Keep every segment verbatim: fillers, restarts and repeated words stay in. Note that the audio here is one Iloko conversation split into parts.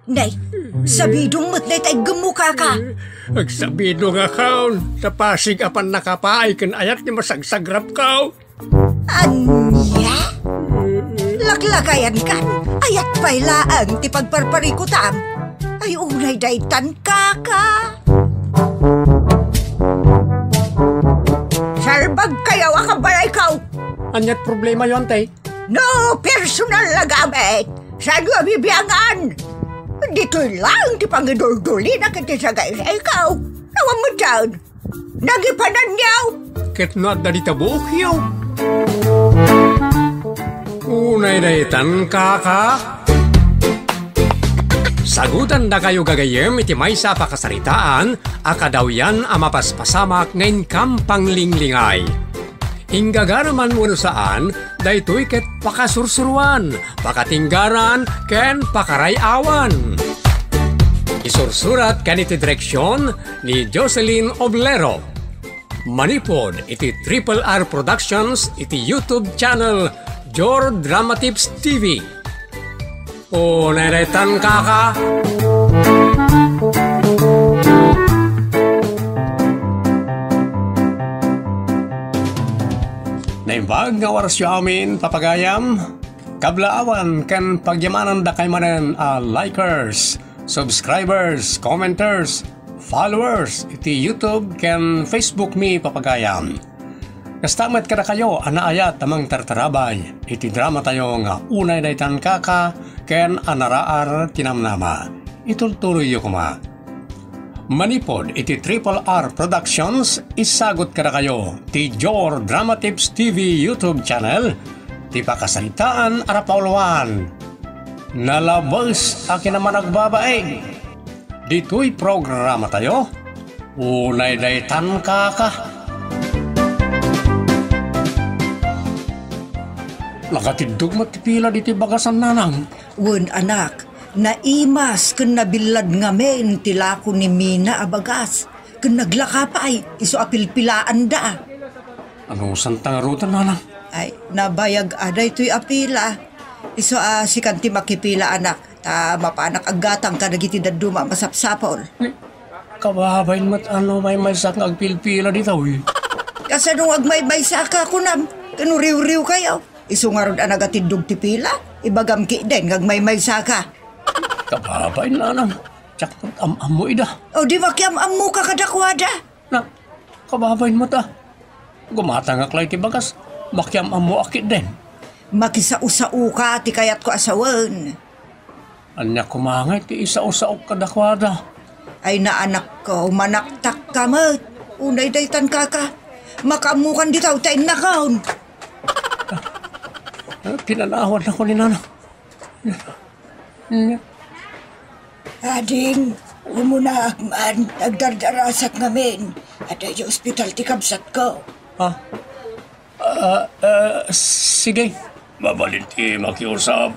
Nay, sabidong met dayta iggemmo, kaka. Agsabidongakon, ta pasig a pannakapaay ken ayat ti masagsagrapko. Ania? Laklakayankan, ayat pay laeng ti pagparparikutam. Ay, unay daytan, kaka. Salbagkayo a kabalayko. Aniat problemayo, ante? No personal a gamit, saanyo a bibiangan? Ditoy laeng ti pangiduldulina ken ti sagaysayko. Awan met dayta. Nagipananyo. Ket no adda dita buokyo. Unay daytan, kaka. Sagutandakayo gagayyem iti maysa a pakasaritaan a kadawyan a mapaspasamak nga inkam panglinglingay. Inggagaraman wenno saan, daytoy ket pakasursuroan, pakatinggaran, ken pakaray-awan. Isursurat ken iti direksion ni Jocelyn Oblero. Manipud iti Triple R Productions iti YouTube channel Jor Dramatips T V. Unay daytan, kaka. Naimbag nga orasyo amin, papagayam. Kablaawan ken pagyamanandakayo manen a likers, subscribers, commenters, followers iti YouTube ken Facebook mi, papagayam. Kasta met kadakayo a naayat a mangtartarabay iti dramatayo nga Unay Daytan, Kaka, ken Anaraar ti Namnama. Itultuloyyo koma. Manipud iti Triple R Productions, isagut kadakayo ti Jor Dramatips T V YouTube channel, ti pakasaritaan a rapauluan. Nalabes a kinamanagbabain. Ditoy programatayo, Unay Daytan, Kaka. Nakatiddog met ti pila ditoy bagasan, nanang. Wen, anak, naimas ken nabillad ngamin ti lako ni Mina a bagas, ken naglaka pay isu a pilpilaanda. Anusanta ngaruden, nanang? Ay, nabayag a daytoy a pila. Isu a sikan ti makipila, anak, ta mapanak aggatang kadagiti dadduma a masapsapul. Kababain met a no maymaysak nga agpilpila ditoy. Kasano nga agmaymaysaka, kunam? Ken uriwriwkayo. Isu ngarud a nagatiddog ti pila, ibagam ketdin nga agmaymaysaka. Kababain, nanang. Diak met am-ammo ida. O, di makiam-ammoka kadakuada. Na, kababain met a. Gumatangak la iti bagas, makiam-ammoak ketdin. Makisao-saoka ti kayatko a sawen. Ania koma ngay ti isao-saok kadakuada? Ay, na, anakko, manaktakka met. Unay daytan, Kaka. Makaammokan ditoy ta innakon. Ah, pinanawannakon ni nanang. Ading, umunaak man, agdardarasak ngamin. Adda idiay ospital ti kabsatko. Ha? Ah, ah, sige. Mabalin ti makiusap.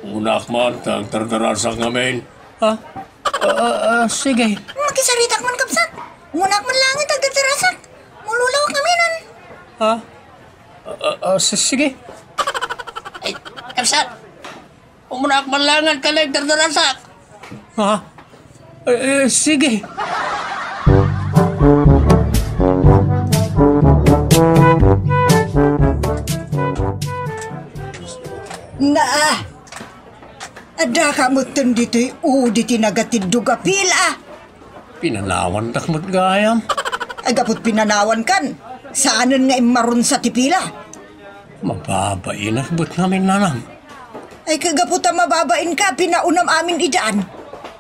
Unaak man, ta agdardarasak ngamin. Ha? Ah, ah, ah, sige. Makisaritak man, kabsat. Umunaak man laengen, ta agdardarasak. Mululawak ngamin. Ha? Ah, ah, ah, si-, sige. Ay, kabsat. Umunaak man laengen ken agdardarasak. Ha? Eh, eh, sige. Naa, addaka metten ditoy udi ti nagatiddog a pila. Pinanawandak met gayam. Ay, gapu ta pinanawankan, saanen nga immarunsa ti pila. Mababainak met ngamin, nanang. Ay, kagapu ta mababainka, pinaunam amin idan.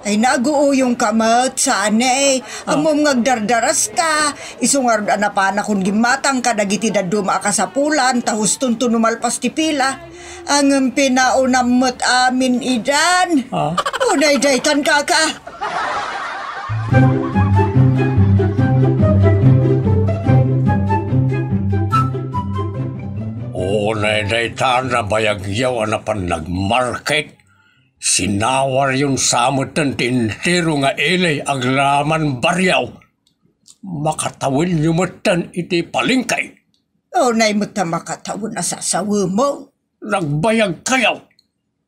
Ay, naguuyongka met, saan, eh. Ah. Ammom nga agdardaraska, isu ngarud a napanakon gimmatang kadagiti dadduma a kasapulan, ta hustonto no malpas ti pila. Ngem pinaunam met amin idan. Ah. Unay daytan, Kaka. Unay daytan a bayagyo a napan nagmarket. Sinawaryon sa metten ti entero nga ili agraman barrio. Makatawenyo metten iti palengke. Unay met a makatawen a sasawemo. Nagbayagkayo.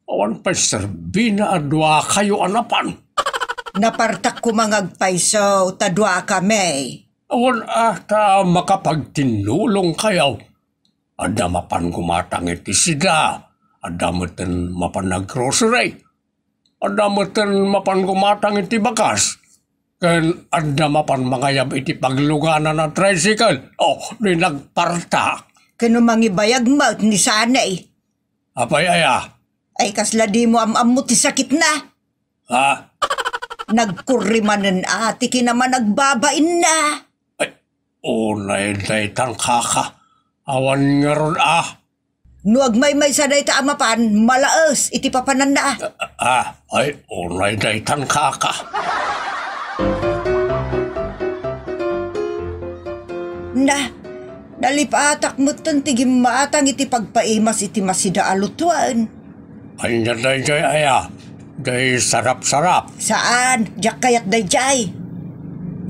Awan pay serbina a duakayo a napan. Napartak koma nga agpayso ta duakami. Awan a ta makapagtinnulongkayo. Adda mapan gumatang iti sida, adda metten mapan naggrocery, adda metten mapan gumatang iti bagas, ken adda mapan mangayab iti pagluganan a tricycle. Oh, di nagpartak. Ken no mangibayag met ni Sanay? Apay aya? Ay, kasla dimo am-ammo ti sakitna? Ha? Nagkurri manen a ti kinamanagbabainna. Ay, unay daytan, kaka. Awan ngarud a. No agmaymaysa dayta a mapan, malaes iti papananna. Ah, ay, unay daytan, kaka. Na, nalipatak metten ti gimmatang iti pagpaimas iti masida a lutoen. Ania daydiay aya? Diay sarap-sarap? Saan, diak kayat daydiay.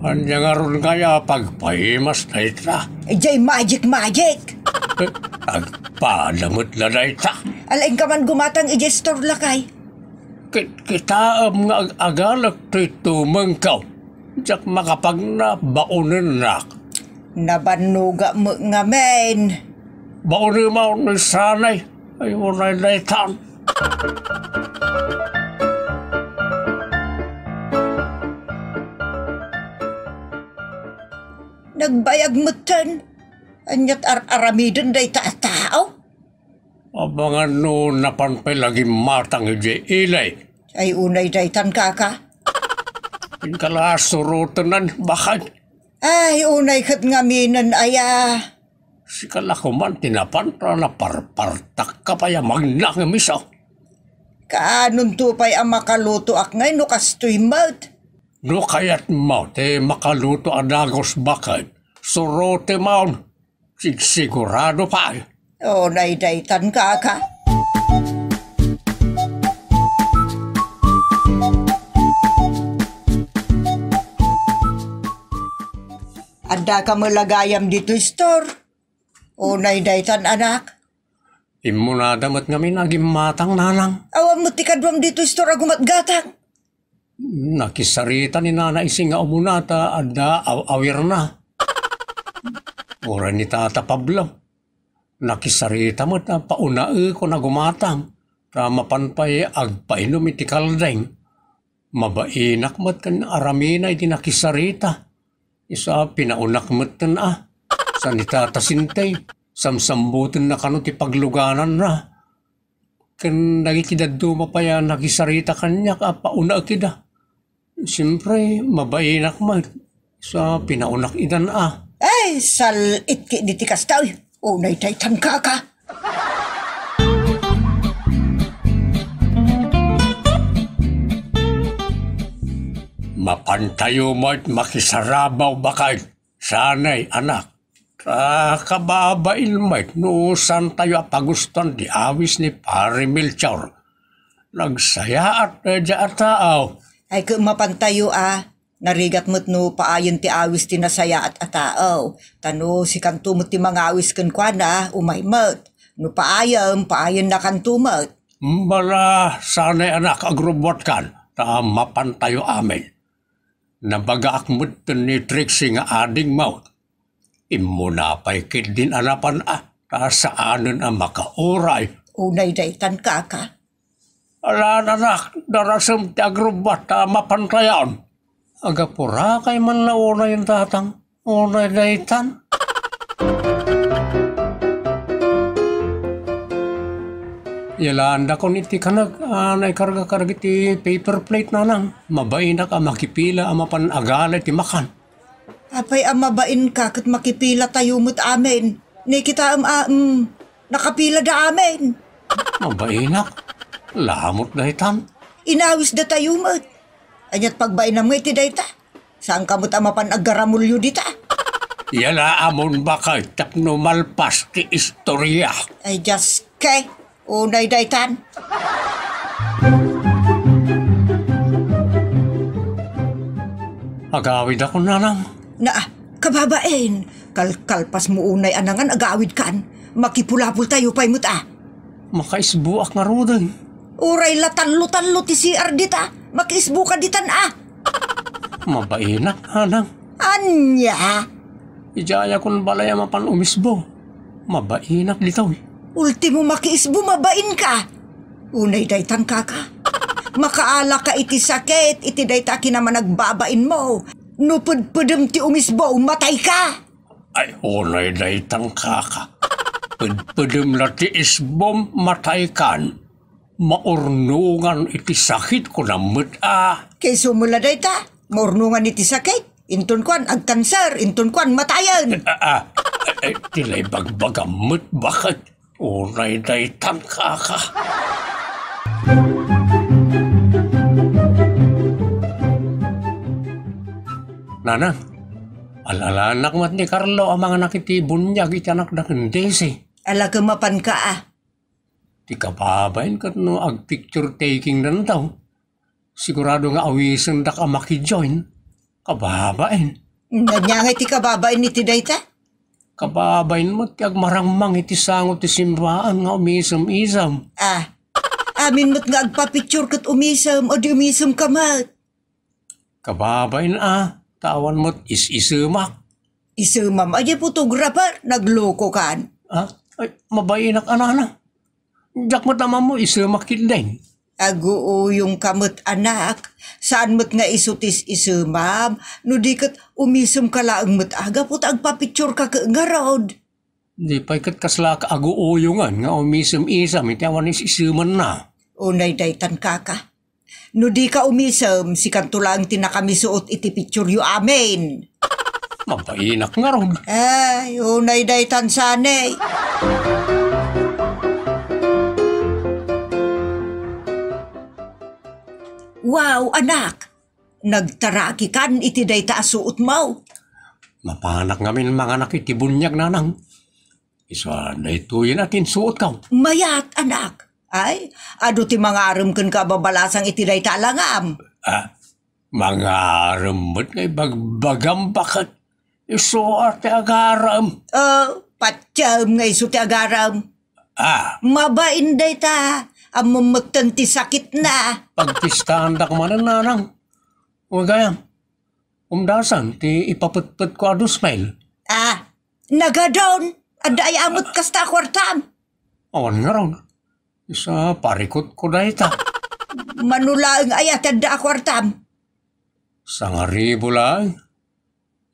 Ania ngarud nga aya pagpaimas dayta? Diay magic-magic. Eh, agpada met la dayta. Alaingka man gumatang idiay store, lakay. Kitkitaem nga ag-agalek ti tumengko. Diak makapagna, baonennak. Nabannoga met ngamin. Baonem a ni Sanay. Ay, unay daytan. Nagbayag metten. Aniat ar-aramiden dayta a tao? Abangan no napan pay la gimmatang idiay ili. Ay, unay daytan, kaka. Inkala surotenan, bakay. Ay, unay ket ngaminen aya. Sika la koman ti napan ta naparpartakka pay a magnangem isu. Kaanonto pay a makalutoak ngay no kastoy met? No kayatmo ti makaluto a dagus, bakay, surotemon. Sigsigurado pay. Unay daytan, kaka. Addaka met la gayam ditoy store? Unay daytan, anak. Immunada met ngamin a gimmatang, nanang. Awan met ti kaduam ditoy store a gumatgatang. Nakisarita ni Nana Ising nga umuna ta adda aw-awirna. Uray ni Tata Pablo. Nakisarita met a paunaekon a gumatang, ta mapan pay agpainom iti kaldeng. Mabainak met ken aramina iti nakisarita. Isu a pinaunak metten a. Sa ni Tata Sintay, samsambutenna kano ti paglugananna. Ken dagiti dadduma pay a nakisarita kaniak a paunaek ida. Siempre, mabainak met. Sa pinaunak idan a. Ay, sal-it ketdi ti kasta, uy. Unay daytan, kaka. Mapantayo met makisarabaw, bakay. Sanay, anak. Ah, kababain met no saantayo a pagustuan ti awis ni Pari Melchor. Nagsayaat daydiay a tao. Ay, ket mapantayo a. Narigat met no paayen ti awis ti nasayaat a tao. Ta no sikanto met ti mangawis kenkuana, umay met. No paayem, paayennakanto met. Bala, sanay, anak, agrubbuatkan, ta mapantayo amin. Nabagaak metten ni Trixie nga adingmo. Immuna pay ketdin a napan a, ta saanen a makauray. Unay daytan, kaka. Alan, anak, darasem ti agrubbuat ta mapantayon. Agapurakay man la unayen, tatang. Unay daytan. Yalaandakon iti kanag a naikarga-karga iti paper plate, nanang. Mabainak a makipila a mapan agala iti makan. Apay a mabainka ket makipilatayo met amin. Ni kitaem a, mm, nakapilada amin. Mabainak. Lamot daytan. Inawisdatayo met. Aniat pagbainam nga iti dayta? Saanka met a mapan aggaramulyo dita? Yala amon, bakay, tapno malpas ti istorya. Ay, Diyos ke. Unay daytan. Agawidakon, nanang. Na, kababain, kalkalpasmo unay a nangan agawidkan. Makipulapultayo pay met a. Makaisbuak ngaruden. Uray la tallo-tallo ti C R dita. Makiisbuka ditan a. Mabainak, Nanang. Ania? Idiayakon balay a mapan umisbo. Mabainak ditoy. Ultimo makiisbo, mabainka. Unay daytan, kaka. Makaalaka iti sakit iti dayta a kinamanagbabainmo. No pedpedem ti umisbo, matayka. Ay, unay daytan, kaka. Pedpedem la ti isbom, mataykan. Maurnongan iti sakit, kunam met a. Kay sumula dayta, maurnongan iti sakit. Inton kuan, agkanser, inton kuan, matayen. Ah, ah, eh, eh, ti la ibagbagam met, baket. Unay daytan, kaka. Nanang, al-alanak met ni Carlo a manganak iti buniag iti anakda ken Daisy. Ala, kemapanka a. Ti kababain ket no agpicture taking dantaw, sigurado nga awisendak a makijoin. Kababain. Ania ngay ti kababain iti dayta? Kababain met ti agmarangmang iti sango ti simbaan nga umisem-isem. Ah, amin met nga agpapicture ket umisem, o di umisemka met. Kababain a, ta awan met is-isemak. Isemam a di photographer, naglokokan. Ah, ay, mabainak a, Nanang. Diak met ammo isemak ketdin. Aguuyongka met, anak. Saan met nga isu ti is-isemam, no di ket umisemka laeng met a gapu ta agpapictureka ket ngarud. Di pay ket kaslak aguuyongen nga umisem-isem iti awan is-isemanna. Unay daytan, kaka. No dika umisem, sikanto laeng ti nakamisuot iti pictureyo amin. Mabainak ngarud. Ay, unay daytan sani. Wow, anak! Nagtarakikan iti dayta a suotmo. Mapanak ngamin manganak iti buniag, Nanang. Isu a daytoyen a ti insuotko. Mayat, anak. Ay, adu ti mangarem kenka a babalasang iti dayta a langam. Ah, mangarem met nga ibagbagam, baket. Isu a ti agarem. Oh, patiem nga isu ti agarem. Ah. Mabain dayta, ammemmekten ti sakitna. Pagpistaandak manen, Nanang. Uy, gayam, umdasan ti ipapetpetko a dos mil. Ah, nagadon. Adda aya met kasta a kuartam? Awan ngarud. Isu a parikutko dayta. Mano laeng aya ti adda a kuartam? Sangaribu laeng.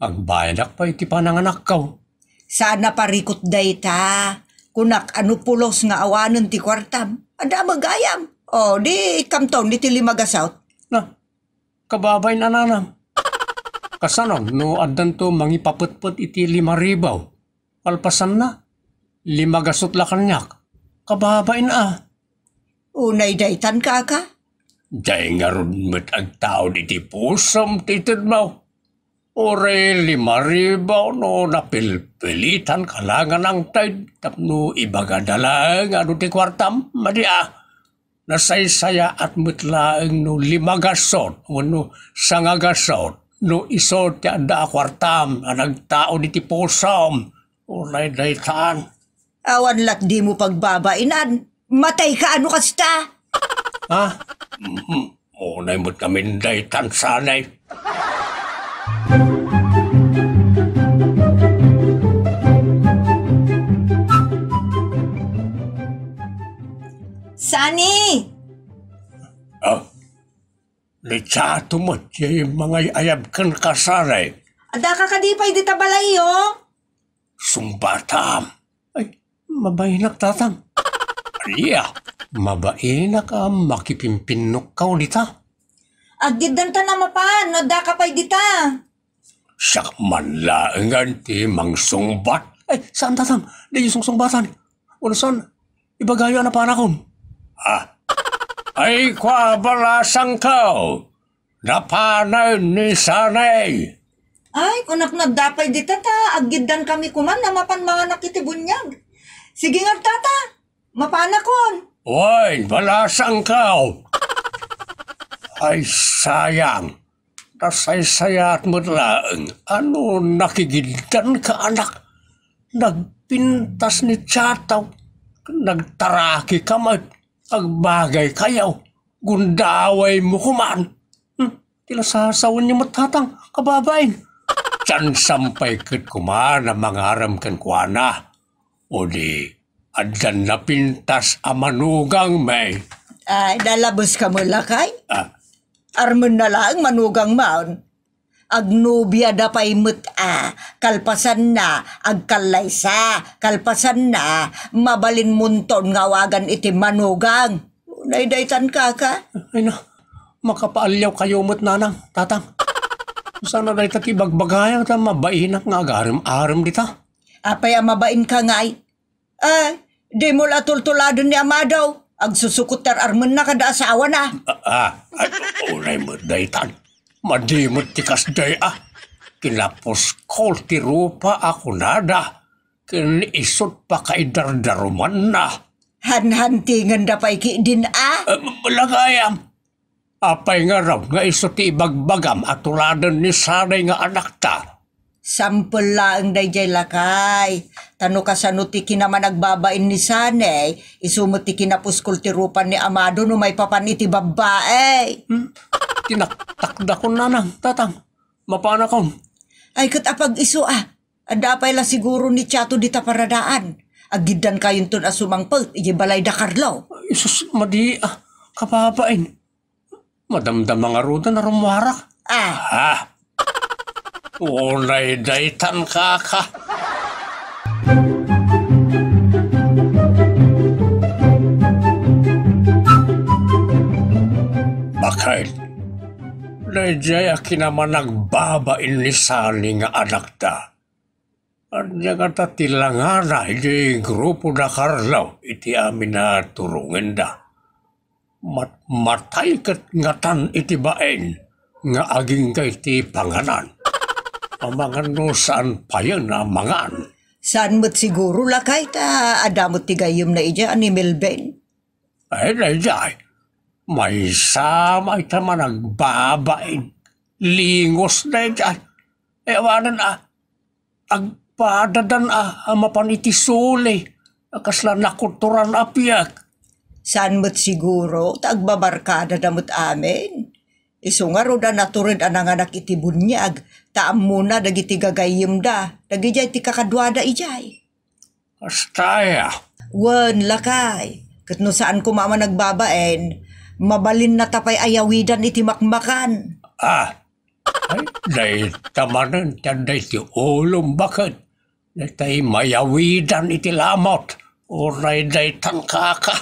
Agbayadak pay iti pananganakko. Saan a parikut dayta. Kunak a no pulos nga awanen ti kuartam. Adda a magayam. O, di ikkamton iti lima gasut. Na, kababain a, Nanang. Kasano no addanto mangipapetpet iti lima ribu? Kalpasanna, lima gasut la kaniak. Kababain a. Unay daytan, kaka? Diay ngarud met agtaud iti pusom ti itedmo. Uray lima ribu no napilpilitanka la nga nangted tapno ibagada laeng adu ti kuartam, madi a. Nasaysayaat met laeng no lima gasut wenno sanga gasut no isu ti adda a kuartam a nagtaud iti pusom. Unay daytan. Awan lat dimo pagbabainan. Matayka a no kasta. Ha? Mhm. Unay met ngamin daytan sani. Sani! Ah, ni Chato met ti mangay-ayab kenka sani. Addaka kadi pay dita balayyo? Sungbatam. Ay, mabainak, tatang. Ania? Mabainak a makipimpinnokkaw dita. Aggiddanta a mapan no addaka pay dita. Siak man laengen ti mangsungbat. Ay, saan, tatang. Diyo sungsungbatan. Wenno saan, ibagayo a napanakon. Ah. Ay, kua, balasangko. Napanen ni Sanay. Ay, kunak no adda pay dita ta, aggiddankami koman a mapan manganak iti buniag. Sige nga, tata, mapanakon. Wen, balasangko. Ay, sayang. Nasaysayaat met laeng. Ano, nakigiddanka, anak? Nagpintas ni Chataw. Nagtarakika met. agbagaykayo, gundawaymo koman. Hmm, ti nasasawenyo met, tatang, kababain. Diyan sampay ket koman a mangarem kenkuana. O di, addan napintas a manugangmi. Ay, nalabeska met, lakay? Ah. Armenna laeng manugangmon. Agnobiada pay met a, kalpasanna, agkallaysa, kalpasanna, mabalinmonton nga awagan iti manugang. Naydaytan, kaka. Ay na, makapaaliawkayo met, nanang, tatang. Saan a dayta ti ibagbagayam ta mabainak nga agarem-arem dita? Apay a mabainka ngay? Eh, dimo la tultuladen ni Amado. Agsusukot ti ar-armenna kada asawana. Ah, ah, ay, unay met daytan. Madi met ti kasdiay a. Kinapuskol ti rupa a kunada. Ken isut' pakaidardarumanna. Hanhantingenda pay ketdin a? Eh, lakayam. Apay ngarud nga isu ti ibagbagam a tuladen ni Sanay nga anakta? Sampel laeng daydiay, lakay. Ta no kasano ti kinamanagbabain ni Sanay, isu met ti kinapuskol ti rupa ni Amado no maipapan iti babbai. Hmm? Tinaktakdakon, nanang, tatang. Mapanakon. Ay, ket apag-isu a. Adda pay la siguro ni Chato dita paradaan. Aggiddankayonton a sumangpet idiay balay da Carlo. Ay, sus, madi a, kababain. Madamdama ngaruden a rummuarak. Ah. Ah. Unay daytan, kaka. Baket. Daydiay a kinamanagbabain ni Sani nga anakda. Ania ngata ti langana idiay grupo da Carlo iti amin a turongenda? Mat-, matay ket ngatan iti bain nga agingga iti panganan. Amangan no saan payen a mangan. Saan met siguro, lakay, ta adda met ti gayyemna idiay a ni Melvin. Ay, daydiay. Maysa, mayta managbabain. Lingos, daydiay. Ay, awanen a, agpadadan a, a mapan iti suli. A kasla nakuturan a piek. Saan met siguro, ta agbabarkadada met amin. Isu ngarud a natured a nanganak iti buniag, ta ammona dagiti gagayyemda, dagidiay ti kakaduada idiay. Kasta aya? Wen, lakay. Ket no saan koma a managbabain, mabalinna ta pay a yawidan iti makmakan. Ah, ay, dayta manen ti adda iti ulom, baket. Daytay mayawidan iti lamot. Uray daytan, kaka.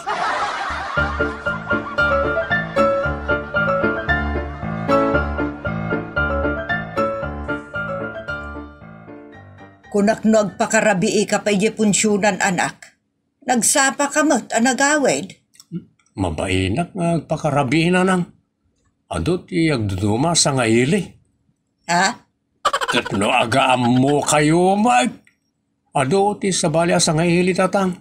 Kunak no agpakarabiika pay idiay punsionan, anak. Nagsapaka met a nagawid. Mabainak nga agpakarabii, nanang. Adu ti agduduma a sangaili. Ha? Ket no agaammokayo met, adu ti sabali a sangaili, tatang.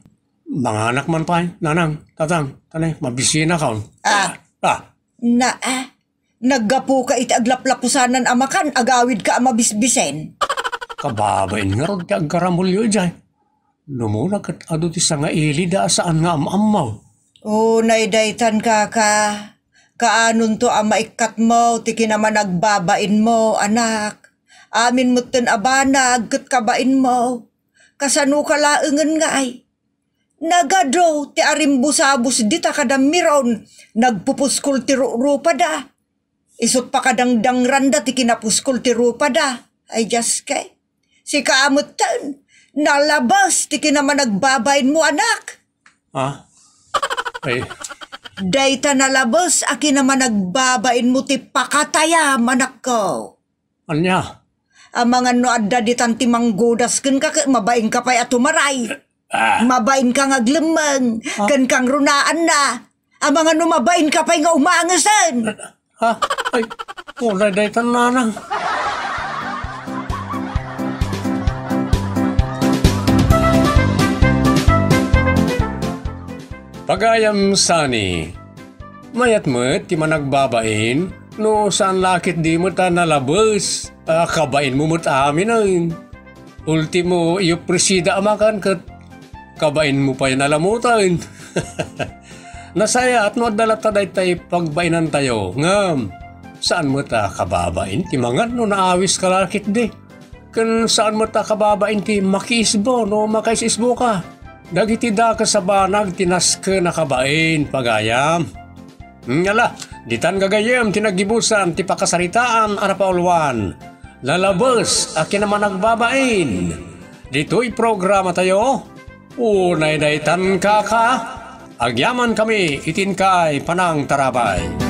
Manganak man pay, nanang, tatang. Tanay, mabisinakon. Ah. Ah. Na, ah. Naggapuka iti aglaplapusanan a makan, agawidka a mabisbisen. Kababain ngarud ti aggaramulyo idiay. Numuna ket adu ti sangailida a saan nga am-ammo. Unay daytan, kaka. Kaanonto a maikkatmo ti kinamanagbabainmo, anak. Amin metten a banag ket kabainmo. Kasanoka laengen ngay? Nagadu ti arimbusabus dita kada Miron, nagpupuskol ti rurupada. Isut' pakadangdangranda ti kinapuskol ti rupada. Ay, Dios, kay. Sika a metten, nalabes ti kinamanagbabainmo, anak. Ah? Ay. Dayta nalabes a kinamanagbabainmo ti pakatayam, anakko. Ania? Amangan no adda ditan ti manggudas kenka ket mabainka pay a tumaray. Ah. Mabainka nga aglemmeng, ah, ken kangrunaanna. Amangan no mabainka pay nga umangesen. Ha? Ay, uray daytan, nanang. Pagayam sani, mayat met ti managbabain no saan la ket di met a nalabes a kabainmo met aminen. Ultimo, iyopresida a makan ket kabainmo pay a nalamutan. Nasayaat no adda latta daytay pagbainantayo, ngem saan met a kababain ti mangan no naawis ka la ketdi. Ken saan met a kababain ti makiisbo no makaisisbo ka. Dagiti dakes a banag ti nasken a kabain, pagayam. Ngala, ditan gagayyem ti naggibusan ti pakasaritaan a napauluan. Lalabes a kinamanagbabain. Ditoy programatayo, Unay daytan kaka, agyaman kami iti inkay panangtarabay.